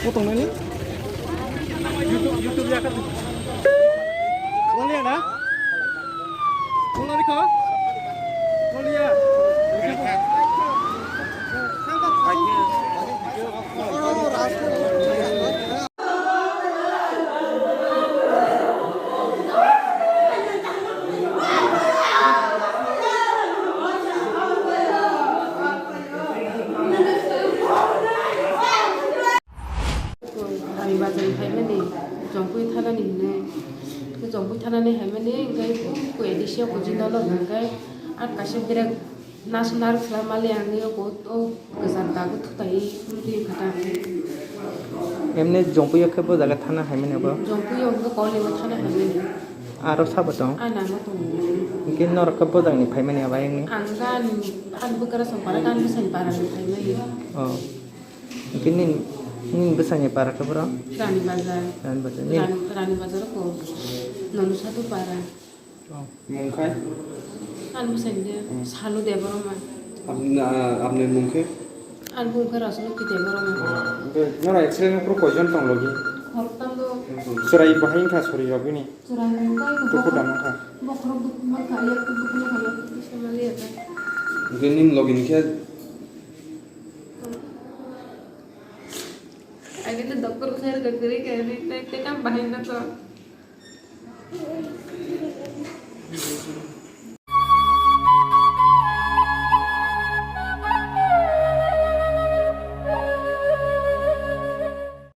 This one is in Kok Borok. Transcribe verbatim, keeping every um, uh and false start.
Bo tongnai le? YouTube, YouTube ya kha. Rolia na? Rolia kha? Rolia. Rani bazar ni phaimani, Jongpui thanani hinwi. Jongpui thanani phaimani, hwnkhe ku A D C o kuching dolo hwnkhe, ah, kaisa berek nasu narwk khwlai mali ang, o, o kwchar dagu thutai twi kha ta. Emni Jongpui o khe bo jaga thana phaimani abo? Jongpui o hwnkhe Kolio thana phaimani. Aro sabo tong? Ah, nangma tongo. Hwnkhe norok khe bojak ni phaimani abo ayang ni? Ang ga ani, ani bwkra song para, ani bwsani para ni phaimani. Oh. Hwnkhe nini, nini bwsani para khe boro? Rani Bazar. Rani Bazar. Nini? Rani, Rani Bazar ko. Nonu Sadu para. Oh. Mung khai? Ani bwsani de, hmm. Salu Debbarma. Apni, ah, apni mung khe? Ani mung khe Rajlokhi Debbarma. Hwnkhe norok accident o phuru koijon tong logi? Khoroktham do. Chwrai bahai wngkha sori rok bini? Chwrai wngkha. Dukhu da mankha? Bokhorok dukhu mankha, yak dukhu mankha, yak dukhu samali ya ta. Hwnkhe nini logi ni khe? Agini doctor khe rwgwi kwrwi khe, tei, tei kam bahai na to.